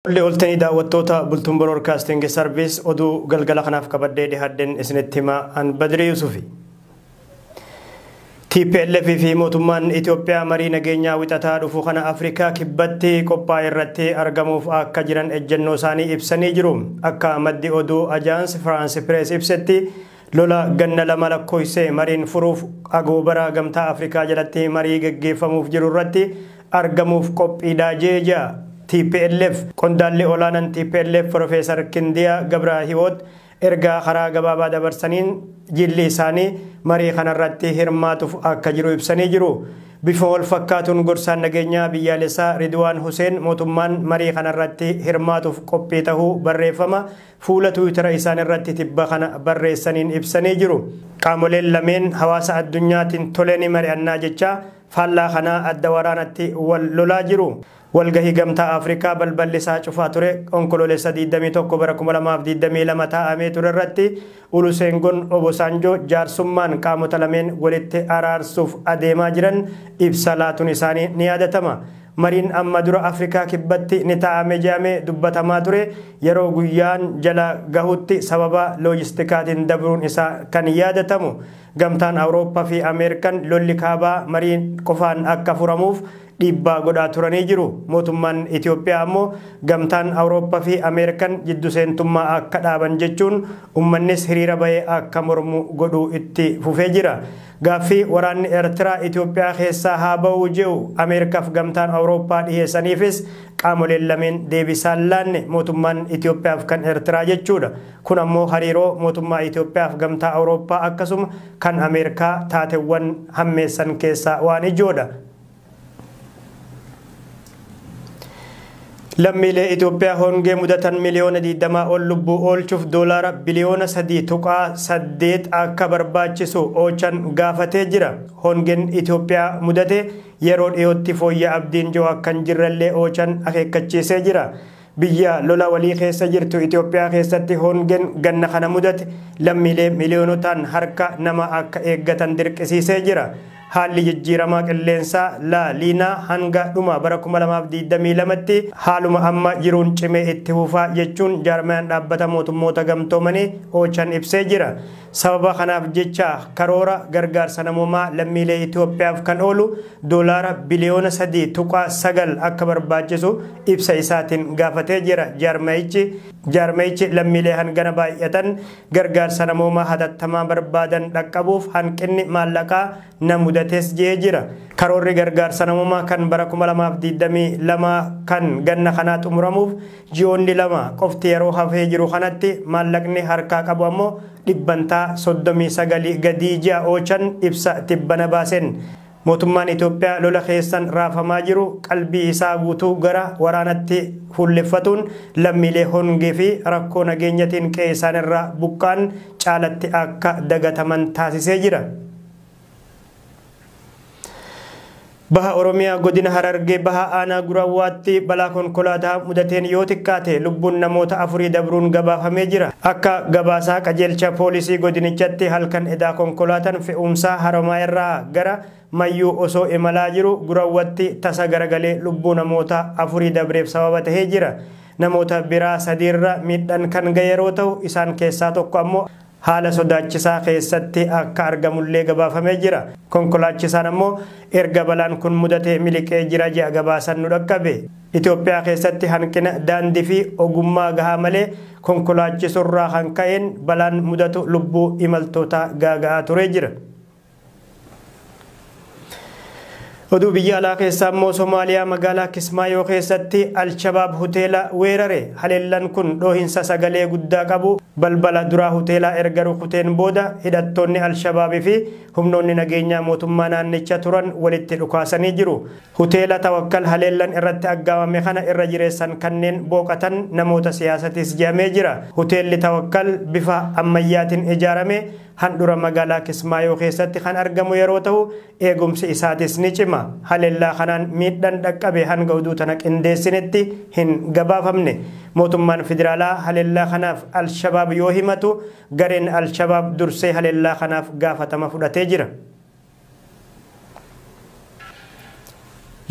Olli oltanii daawwattoota Bultuun Broadcasting Service, oduu galgala kanaaf qabadhee dhiyaadheen isinitti hima, an Badrii Yusufi. TPLF fi mootummaan Itoophiyaa marii nageenyaa Wixataa dhufu kana Afrikaa Kibbatti qophaa'e irratti argamuuf akka jiran ejjennoo isaanii ibsanii jiru. Akka maddi oduu Ajaans Firaansi Pirees ibsetti, lola ganna 2 lakkoofsee mariin furuuf agoobara Gamtaa Afrikaa jalatti marii geggeeffamuuf jiru irratti argamuuf qophiidhaa jeeja. TPLF qondaalli olaanan TPLF Profeesar Kindiyaa Gabra Hiwoot ergaa karaa gabaabaa dabarsaniin jilli isaanii marii kanarratti hirmaatuuf akka jiru ibsanii jiru. Bifa wal fakkaatuun gorsaan nageenyaa biyyaalessaa Ridwaan Huseen mootummaan marii kanarratti hirmaatuuf qophii tahuu barreeffama fuula Tiwiitara isaan irratti tibba kana barreessaniin ibsanii jiru. Qaamoleen lameen hawaasa addunyaatiin tolee ni mari'annaa jecha faallaa kanaa adda waraanatti wal lolaa jiru. Walgahii Gamtaa Afrikaa balballi isaa cufaa ture Onkoloolessa 21 bara 2022 taa'amee ture irratti Olusegun Obasanjoo jaarsummaan qaamota lameen walitti araarsuuf adeemaa jiran ibsa laatuun isaanii ni yaadatama. Mariin amma dura Afrikaa Kibbatti ni taa'ame jedhamee dubbatamaa ture yeroo guyyaan jala gahutti sababa loojistikaatiin dabruun isaa kan yaadatamu. Gamtaan Awurooppaa fi Ameerikaan lolli kaabaa mariin qofaan akka furamuuf dhiibbaa godhaa turanii jiru. Mootummaan Itoophiyaa ammoo Gamtaan Awurooppaa fi Ameerikaan jiddu seentummaa akka dhaaban jechuun uummannis hiriira bahee akka mormu godhuu itti fufee jira. Gaaffii waraanni Eertiraa Itoophiyaa keessaa haa ba'uu jedhu Ameerikaaf Gamtaan Awurooppaa dhiyeessaniifis qaamoleen lameen deebisaan laanne, mootummaan Itoophiyaaf kan Eertiraa jechuudha. Kun ammoo hariiroo mootummaa Itoophiyaaf Gamtaa Awurooppaa akkasuma kan Ameerikaa taateewwan hammeessan keessaa waan ijoodha. Lammiilee Itoophiyaa hongee mudatan miliyoona 20 ol lubbuu oolchuuf doolaara biliyoona 3.8 akka barbaachisu Oochan gaafatee jira. Hongeen Itoophiyaa mudate yeroo dhiyootti fooyya abdiin jiru akka hin jirrellee Oochan akeekkachiisee jira. Biyya lola walii keessa jirtu Itoophiyaa keessatti hongeen ganna kana mudate lammiilee miliyoonotaan harka nama akka eeggatan dirqisiisee jira. Haalli jijjiiramaa qilleensaa Laa Liinaa hanga dhuma bara 2022tti haaluma amma jiruun cimee itti fufaa jechuun jaarmayaan dhaabbata mootummoota gamtoomanii Oochan ibsee jira. Sababa kanaaf jecha karoora gargaarsa namoomaa lammiilee Itoophiyaaf kan oolu doolaara biliyoona 3.9 akka barbaachisu ibsa isaatiin gaafatee jira. Jaarmayichi lammiilee hangana baay'atan gargaarsa namoomaa hatattamaa barbaadan dhaqqabuuf hanqinni maallaqaa na mudates jee jira. Karoorri gargaarsa namoomaa kan bara 2022 kan ganna kanaa xumuramuuf ji'oonni 2 qofti yeroo hafee jiru kanatti maallaqni harkaa qabu ammoo dhibbantaa 39 gadii ji'a, Oochan ibsa tibbana baaseen. Mootummaan Itoophiyaa lola keessan raafamaa jiru qalbii isaa guutuu gara waraanatti fuulleffatuun lammiilee hongee fi rakkoo nageenyatiin qe'ee isaanirraa buqqaan caalatti akka dagataman taasisee jira. Baha Oromiyaa godina Harargee Baha aanaa Guraawwaatti balaa konkolaataa mudateen yoo xiqqaate lubbuun namoota 4 dabruun gabaafamee jira. Akka gabaasaa qajeelcha poolisii godinichatti halkan edaa konkolaataan fe'umsaa Haromaa irraa gara Mayyuu osoo imalaa jiru Guraawwatti tasa garagalee lubbuu namoota 4 dabreef sababa tahee jira. Namoota biraa sadiirra miidhaan kan gahe yeroo ta'u, isaan keessaa tokko ammoo haala sodaachisaa keessatti akka argamullee gabaafamee jira. Konkolaachisaan ammoo erga balaan kun mudatee miliqee jira ji'a gabaasan nu dhaqqabe. Itoophiyaa keessatti hanqina daandii fi ogummaa gahaa malee konkolaachisurraa kan ka'een balaan mudatu lubbuu imaltoota gaaga'aa turee jira. Oduu biyya alaa keessaa immoo Somaaliyaa magaalaa Kismaayoo keessatti Alshabaab hoteela weerare. Haleellaan kun dhoohinsa sagalee guddaa qabu balbala duraa hoteelaa erga rukuteen booda hidhattoonni Alshabaabii fi humnoonni nageenyaa mootummaa naannicha turan walitti dhukaasanii jiru. Hoteela Tawakkal haleellaan irratti aggaamame kana irra jireessan kanneen booqatan namoota siyaasatis jedhamee jira. Hoteelli Tawakkal bifa ammayyaatiin ijaarame handhura magaalaa Kismaayoo keessatti kan argamu yeroo ta'u, eegumsi isaatis ni cima. Haleellaa kanaan miidhaan dhaqqabe hanga oduu tana qindeessinetti hin gabaafamne. Mootummaan federaalaa haleellaa kanaaf Alshabaab yoo himatu, gareen Alshabaab dursee haleellaa kanaaf gaafatama fudhatee jira.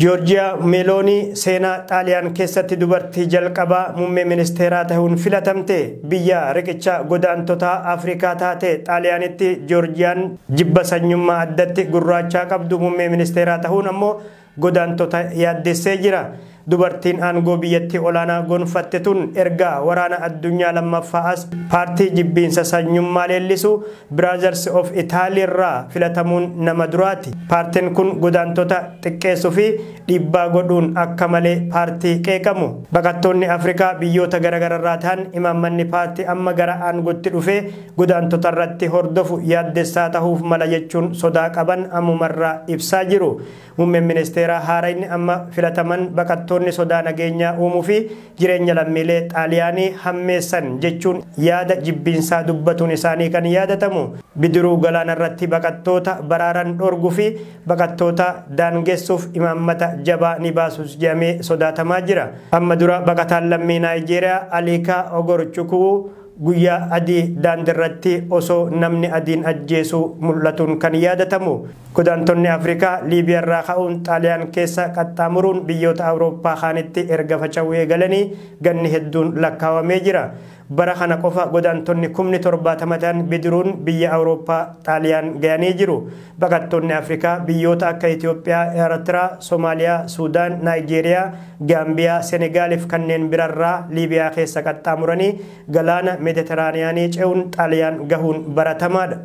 Joorjiyaa Meeloonii seenaa Xaaliyaan keessatti dubartii jalqabaa muummee ministeeraa ta'uun filatamte. Biyya riqicha godaantota Afrikaa taate Xaaliyaanitti Joorjiyaan jibba sanyummaa addatti gurraachaa qabdu muummee ministeeraa ta'uun ammoo godaantota yaaddessee jira. Dubartiin aangoo biyyattii olaanaa gonfatte tun erga waraana addunyaa lammaffaa as paartii jibbiinsa sanyummaa leellisu Brothers of Italy irraa filatamuun nama duraati. Paartiin kun godaantota xiqqeessuu fi dhiibbaa godhuun akka malee paartii qeeqamu. Baqattoonni Afrikaa biyyoota garaagaraa ta'an imaammanni paartii amma gara aangootti dhufee godaantota irratti hordofu yaaddessaa ta'uuf mala jechuun sodaa qaban ammumarraa ibsaa jiru. Muummeen ministeeraa haaraan amma filataman baqattoonni sodaa nageenyaa uumuu fi jireenya lammiilee Xaaliyaanii hammeessan jechuun yaada jibbiinsaa dubbatuun isaanii kan yaadatamu. Bidiruu galaana irratti baqattoota baraaran dhorguu fi baqattoota daangessuuf imaammata jabaa ni baasus jedhamee sodaatamaa jira. Amma dura baqataan lammii Naayijeeriyaa Aliikaa Ogorchukwu guyyaa adii daandiirratti osoo namni adiin ajjeesu mul'atuun kan yaadatamu. Godaantonni Afrikaa Liibiyaarraa ka'uun Xaaliyaan keessa qaxxaamuruun biyyoota Awurooppaa kaanitti erga faca'uu eegalanii ganni hedduun lakkaawamee jira. Bara kana qofa godaantonni 70,000 ta'an bidiruun biyya Awurooppaa Xaaliyaan ga'anii jiru. Baqattoonni Afrikaa biyyoota akka Itoophiyaa, Eertiraa, Soomaaliyaa, Suudaan, Naayijeeriyaa, Gaambiyaa, Senegaaliif kanneen birarraa Liibiyaa keessa qaxxaamuranii galaana Meeditiraaniyaanii ce'uun Xaaliyaan gahuun baratamaadha.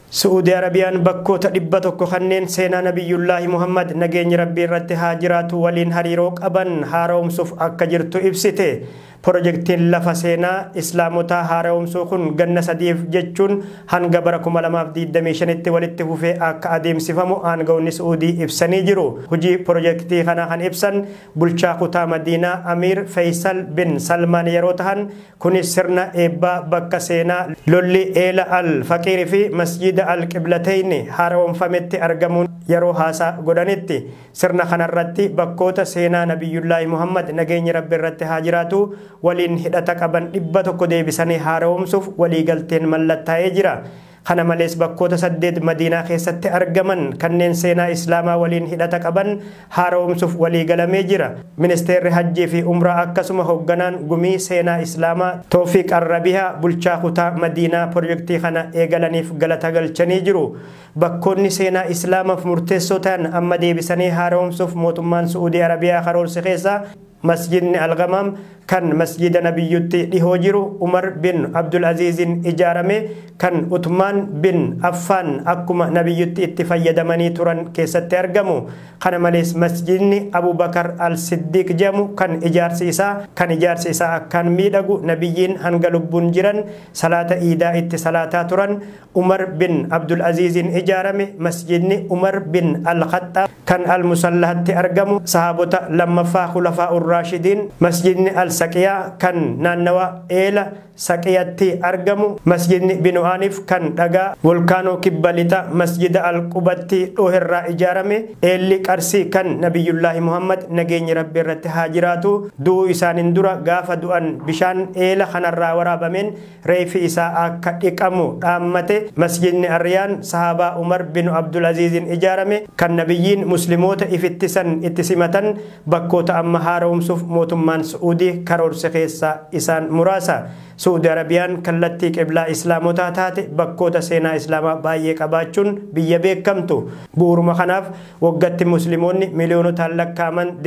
Su'uudii Arabiyaan bakkoota 100 kanneen seenaa Nabiyyullaahi Muhammad nageenyi Rabbii irratti haa jiraatu waliin hariiroo qaban haaromsuuf akka jirtu ibsite. Pirojektiin lafa seenaa Islaamotaa haaromsuu kun ganna 3 jechuun hanga bara 2025tti walitti fufee akka adeemsifamu aangawoonni Su'uudii ibsanii jiru. Hojii pirojektii kana kan ibsan bulchaa kutaa Madiinaa Amiir Faysal bin Salmaan yeroo ta'an, kunis sirna eebbaa bakka seenaa lolli Eela al Faqiirii fi Masjida al-Qiblatayni haaromfametti argamuun yeroo haasaa godhanitti. Sirna kanarratti bakkoota seenaa Nabiyyullaahi Muhammad nageenyi Rabbi irratti haa jiraatu waliin hidhata qaban 100 deebisanii haaromsuuf waliigalteen mallattaa'ee jira. Kana malees bakkoota 8 Madiinaa keessatti argaman kanneen seenaa Islaamaa waliin hidhata qaban haaromsuuf waliigalamee jira. Ministeerri Hajjii fi Umraa akkasuma hoogganaan gumii seenaa Islaamaa Toofiq Arrabihaa bulchaa kutaa Madiinaa pirojektii kana eegalaniif galata galchanii jiru. Bakkoonni seenaa Islaamaaf murteessoo ta'an amma deebisanii haaromsuuf mootummaan Su'uudii Arabiyaa karoorse keessaa Masjidni Al-Gamaam kan masjida Nabiyyutti dhihoo jiru Umar bin Abdul Aziizin ijaarame kan Utmaan bin Affaan akkuma Nabiyyutti itti fayyadamanii turan keessatti argamu. Kana malees masjidni Abubakar Al-Siddiq jedhamu kan ijaarsi isaa akkaan miidhagu Nabiyyiin hanga lubbuun jiran salaata iidaa itti salaataa turan Umar bin Abdul Aziizin ijaarame. Masjidni Umar bin Al-Khattaab kan Al-Musallahatti argamu sahaabota lammaffaa Khulafaa Ur-Raashidiin. Masjidni Al-Saqiyaa kan naannawa Eela Saqiyatti argamu. Masjidni Binu'aaniif kan dhagaa volkaanoo kibba lixa masjida Al-Qubatti dhooherraa ijaarame. Eelli Qarsii kan Nabiyyullaahi Muhammad nageenyi Rabbi irratti haa jiraatu du'uu isaaniin dura gaafa du'an bishaan eela kanarraa waraabameen reeffi isaa akka dhiqamu dhaammate. Masjidni Arriyaan sahaabaa Umar bin Abdul Aziizin ijaarame kan Nabiyyiin musliimoota ifittisan itti simatan bakkoota amma haaromsuuf mootummaan Su'uudii karoorse keessaa isaan muraasa. Su'uudii Arabiyaan kallattii qiblaa Islaamotaa taate bakkoota seenaa Islaamaa baay'ee qabaachuun biyya beekamtu. Bu'uuruma kanaaf waggaatti musliimoonni miliyoonotaan lakkaa'aman